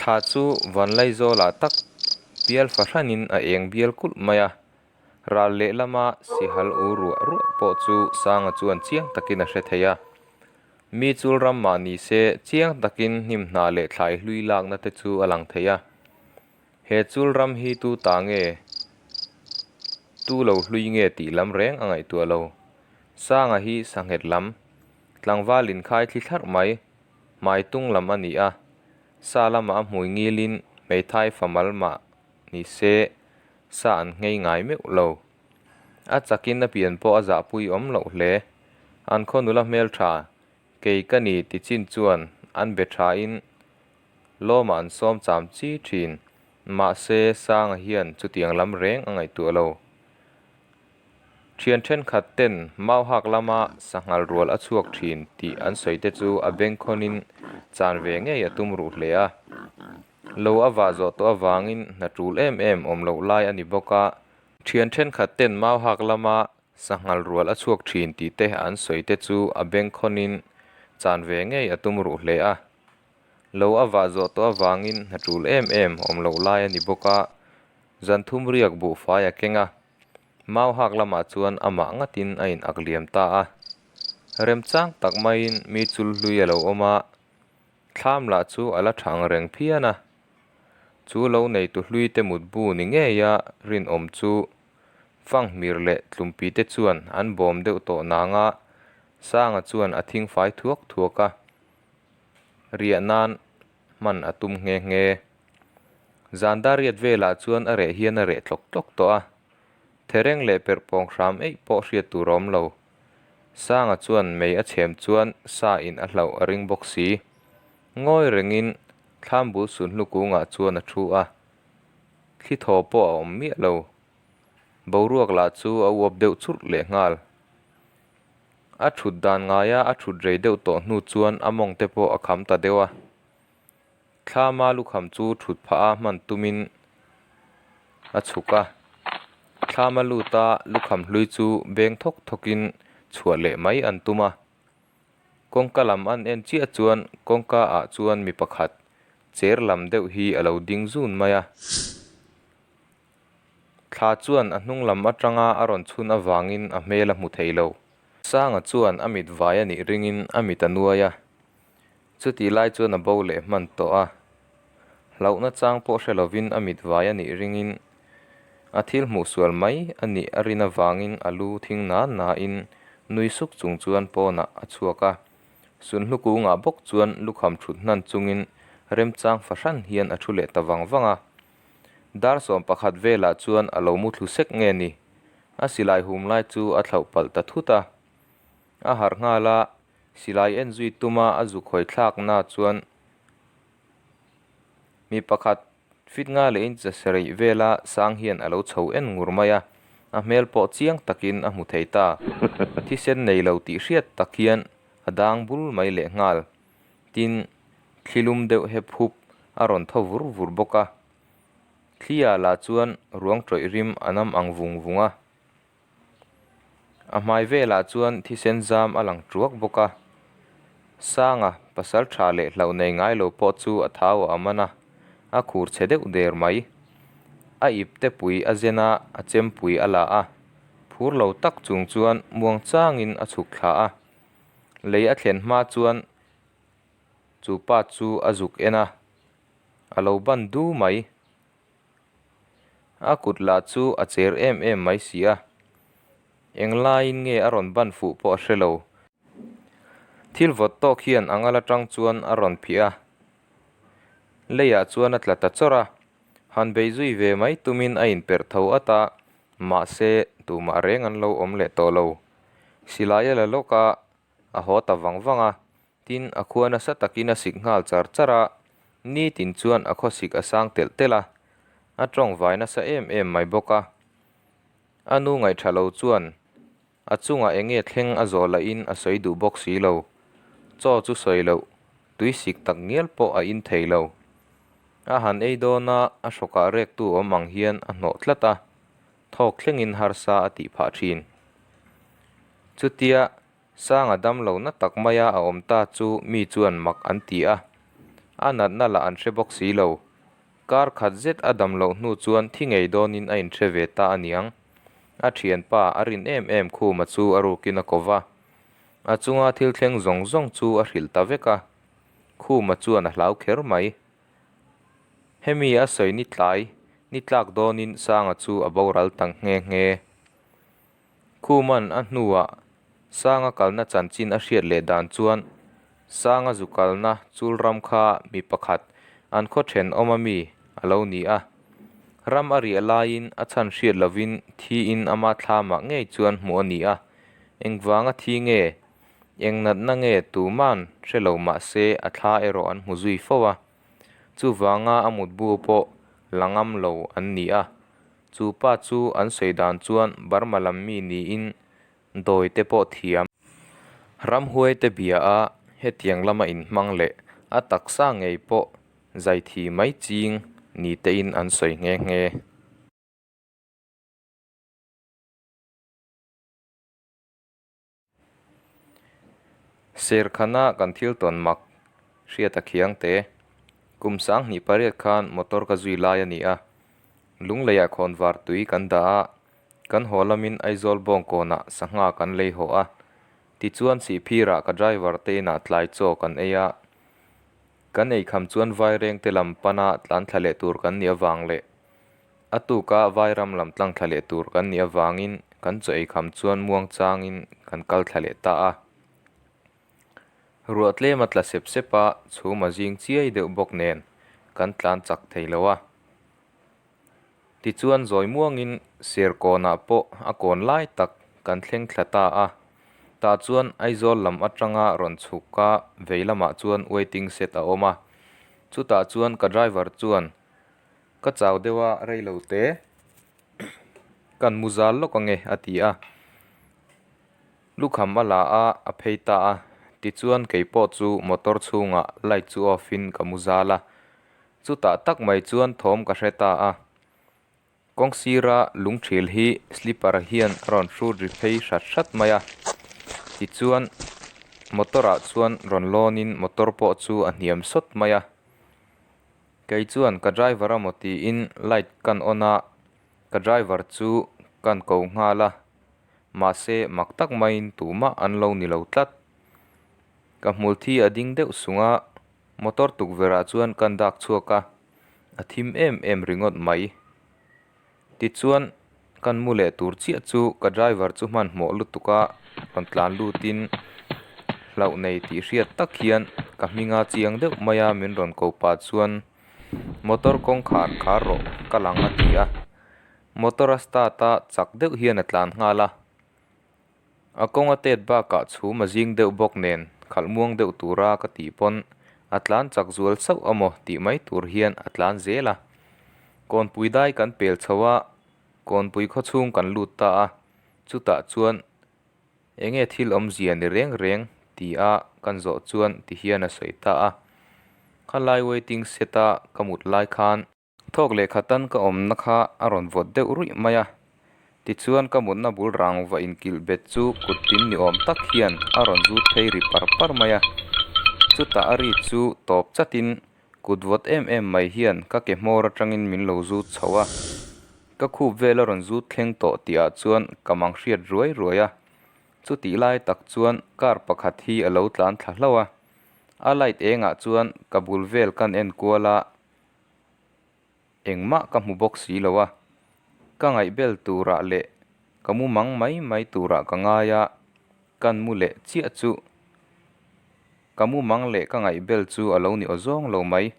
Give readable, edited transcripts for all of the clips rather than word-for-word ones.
Thla chu Vanlaizawlah tak bial fahranin a eng bial kulh mai a, ral lehlama sihal u ruah ruah pawh chu Sanga chuan chiang takin a hre thei a. Mi chul ram mah ni se chiang takin hnim hna leh thlai hlui lakna te chu a lang thei a. He chul ram hi tu ta nge, tu lo hlui nge tih lam reng a ngaihtuah lo. Sanga hi sanghet lam, tlangval inkhai thli thlarh mai, hmai tung lam a ni a, sa lamah a hmui ngilin hmeithai fa mal mah ni se sa an nghei ngai meuh lo. A chakin a pian pawh a zahpui awm loh hle. An khaw nula hmeltha, kei ka ni ti chin chuan an be thain lawmah an sawm cham chi thin. Mahse, Sanga hian chutiang lam reng a ngaihtuah lo. Thian thenkhat ten mau hak lama sanghal rual a chhuak thin tih an sawi te chu a bengkhawnin chan ve ngei a tum ruh hle a. Lo a vah zawh tawh avangin hna tul em em awm loh lai a ni bawk a. Thian thenkhat ten mau hak lama sanghal rual a chhuak thin tih te an sawi te chu a bengkhawnin chan ve ngei a tum ruh hle a. Lo a vah zawh tawh avangin hna tul em em awm loh lai a ni bawk a. Zan thum riak buhfai a keng a. Mau hak lamah chuan amah ngatin a in ak liam ta a. Remchang tak maiin mi chul hlui a lo awm a, thlam lah chu a la thang reng phian a. Chu lo neitu hlui te mutbu ni ngeia rinawm chu Fanghmir leh Tlumpi te chuan an bawm deuh tawh nang a, Sanga chuan a thingfai thuak thuak a. Riah nan hman a tum nghe nghe. Zan dariat velah chuan a reh hian a reh tlawk tlawk tawh a. Thereng leh perh pawng hram eih pawh hriat tur a awm lo. Sanga chuan mei a chhem chuan sa in a hlauh a ring bawk si. Ngawi rengin thlam bul sunhlu kungah chuan a thu a. Thli thaw pawh a awm miah lo. Boruak lah chu a uap deuh churh leh nghal. A thut dan ngaia a thut rei deuh tawh hnu chuan a mawng te pawh a kham ta deuh a. Thlama lukham chu thut phah a hman tumin a chhuk a. Thlama luta lukham hlui chu beng thawk thawkin chhuah leh mai an tum a. Kawngka lam an en chiah chuan kawngka ah chuan mi pakhat cher lam deuh hi a lo ding zun mai a. Thla chuan a hnung lam atanga a rawn chhun avangin a hmel a hmu thei lo. Sanga chuan a mit vai a nih ringin a mit a nuai a, chutih lai chuan a bo leh hman tawh a. Hlauhna chang pawh hre lovin a mit vai a nih ringin a thil hmuh sual mai a nih a rin avangin a lu thing na nain nui suk chung chuan pawnah a chhuak a. Sunhlu kungah bawk chuan lukham thut hnan chungin remchang fahran hian a thu leh ta vang vang a. Dar 11 velah chuan a lo mu thlu sek nge ni? A silai hum lai chu a thlauh palh ta thut a. A harh nghal a, silai en zui tuma a zuk hawi thlakna chuan mi pakhat fit nga leh inch sarih vela sang hian a lo chho en ngur mai a, a hmel pawh chiang takin a hmu thei ta. Thisen nei lo tih hriat tak hian a dang bul mai leh nghal. Tin, thli lum deuh hep hup a rawn tho vur vur bawk a. Thli-ah lah chuan ruang tawih rim a nam ang vung vung a. A hmai velah chuan thisen zam a lang tuak bawk a. Sanga, pasal tha leh hlauh nei ngai lo pawh chu a thau a man a, a khur chhe deuh der mai. A ip te pui a zen a, a chempui a la a. Phur lo tak chung chuan muang changin a chhuk thla a. Lei a thlen hma chuan chu pa chu a zuk en a, a lo ban du mai. A kut lah chu a cher em em mai si a, eng laiin nge a rawn ban fuh pawh a hre lo. Thil vawt tawk hian a ngal atang chuan a rawn phih a, leiah chuan a tla ta chawrh a, han bei zui ve mai tumin a inperh tho at a, Mahse, tumah reng an lo awm leh tawh lo. Silai a la lawk a, a haw ta vang vang a. Tin, a khua nasa takin a sik nghal char char a, nitin chuan a khawsik a sang telh telh a, a tawng vai nasa em em mai bawk a. A nu ngaihṭha lo chuan a chungah eng nge thleng a zawh lahin a sawi duh bawk si lo. Chaw chu sawi loh, tui sik tak ngial pawh a in thei lo. A han ei dawn a, a hrawkah rektu awm ang hian a hnawh tlat a, thawk thlengin harsa a tih phah thin. Chutia Sanga dam lo na tak maia a awm ta chu mi chuan mak an ti a. A natna lah an hre bawk si lo. Kar khat zet a dam loh hnu chuan thi ngei dawnin a inhre ve ta a niang. A thianpa a rin em em Khuma chu a rukin a ko va. A chunga thil thleng zawng zawng chu a hrilh ta vek a. Khuma chuan a hlau kher mai. Hemi a sawi ni tlai, ni tlak dawnin Sanga chu a boral ta nghe nghe. Khuman a hnuah Sanga kalna chanchin a hriat leh dan chuan Sanga zu kalna chul ram kha mi pakhat an khaw thenawm a mi a lo ni a. Ram a riah laiin a chhan hriat lovin thiin ama thlamah ngei chuan hmuh a ni a. Engvanga thi nge? Eng natna nge tuman hre lo mah se a thla erawh an hmu zui fo a. Chuvanga a mutbu pawh la ngam lo an ni a. Chu pa chu an sawi dan chuan Burma lam mi niin dawi te pawh thiam. Ramhuai te bia a hetiang lama inhmang leh a taksa ngei pawh zai thi mai ching ni tein an sawi nghe nghe. Serkhana kan thil tawn mak hriat a khiang te. Kum 2008 khan motor ka zui lai a ni a. Lungleiah khawnvar tui kan dah a, kan haw lamin Aizawl bawngkawnah sangha kan lei haw a. Tichuan Sihphirah ka driver te inah tlai chaw kan ei a. Kan eikham chuan Vairengte lam pana tlan thla leh tur kan nih avang leh A tuka Vairam lam tlang thla leh tur kan nih avangin kan chaw ei kham chuan muang changin kan kal thla leh ta a. Ruah tlem a tla sep sep a, chhum a zing chiai deuh bawk nen kan tlan chak thei lo a. Tichuan zawi muangin Serkawnah pawh a kawn lai tak kan thleng thla ta a. Tah chuan Aizawl lam atanga rawn chhuk a vei lamah chuan waiting shed a awm a. Chutah chuan ka driver chuan Ka chau deuh a rei lo te kan mu zal lawk ange a ti a. Lukham a la a, a phei ta a. Tichuan kei pawh chu motor chhungah light chu off in ka mu zal a. Chutah tak mai chuan thawm ka hre ta a. Kawng sira lungthil hi slipper hian a rawn hrut ri phei hrat hrat mai a. Tichuan motor ah chuan rawn lawn in motor pawh chu a hniam sawt mai a. Kei chuan ka driver a maw tiin light kan on a, ka driver chu kan ko nghal a, mahse mak tak maiin tumah an lo ni lo tlat. Ka hmul thi a ding deuh sung a, motor tukverh ah chuan kan dak chhuak a, a thim em em ringawt mai. Tichuan kan mu leh tur chiah chu ka driver chu hmanhmawh lutuk a rawn tlan lutin hlauh nei tih hriat tak hian ka hminga chiang deuh mai a min rawn ko pah chuan motor kawngkhar khar rawh ka lang a ti a motor a start a chak deuh hian a tlan nghal a a kawng a tet bakah chhum a zing deuh bawk nen khalh muang deuh tura ka tih pawn a tlan chak zual sauh amaw tih mai tur hian a tlan zel a. Kawnpui dai kan pel chho a, kawnpui khawchhung kan lut ta a, chutah chuan eng nge thil awmzia ni reng reng ti a kan zawh chuan ti hian a sawi ta a. Khalai waiting shed a ka mut lai khan thawk leh khatan ka awmna kha a rawn vawt deuh ruih mai a, tichuan ka mutna bul rang va inkilh bet chu kut tin ni awm tak hian a rawn zut phei ri par par mai a, chutah a ri chu tawp chatin Kut vawt em em mai hian ka ke hmawr atangin min lo zut chho a, ka khup vel a rawn zut thleng tawh tihah chuan ka mang hriat ruai ruai a. Chutih lai tak chuan car pakhat hi a lo tlan thla hlauh a, a light engah chuan ka bul vel kan en kual a, engmah ka hmu bawk si lo a. Ka ngaihbel turah leh ka mu mang mai mai turah ka ngai a, kan mu leh chiah chu. Ka mumang leh ka ngaihbel chu a lo ni aw zawng lo mai.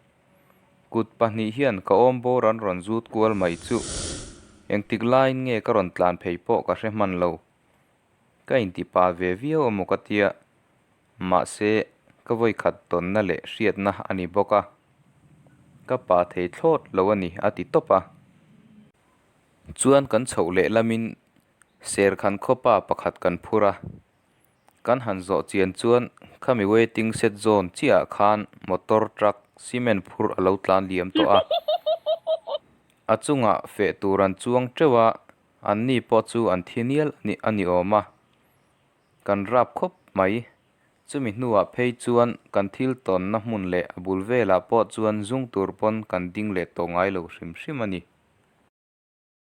Kut pahnih hian ka awm bawr an rawn zut kual mai chu. Engtik laiin nge ka rawn tlan phei pawh ka hre hman lo. Ka inti pa ve viau amaw ka tia. Mahse, ka vawikhat tawnna leh hriatna a ni bawk a. Ka pa thei thlawt lo a ni a ti tawp a. Chuan kan chhoh leh lamin Serkhan khawpa pakhat kan phur a. Kan han zawh chian chuan khami waiting shed zawn chiahah khan motor truck cement phur a lo tlan liam tawh a. A chungah feh tur an chuang teuh a, anni pawh chu an thi nial a ni awm a. Kan rap khawp mai. Chumi hnuah phei chuan kan thil tawnna hmun leh a bul velah pawh chuan zung tur pawn kan ding leh tawh ngai lo hrim hrim a ni.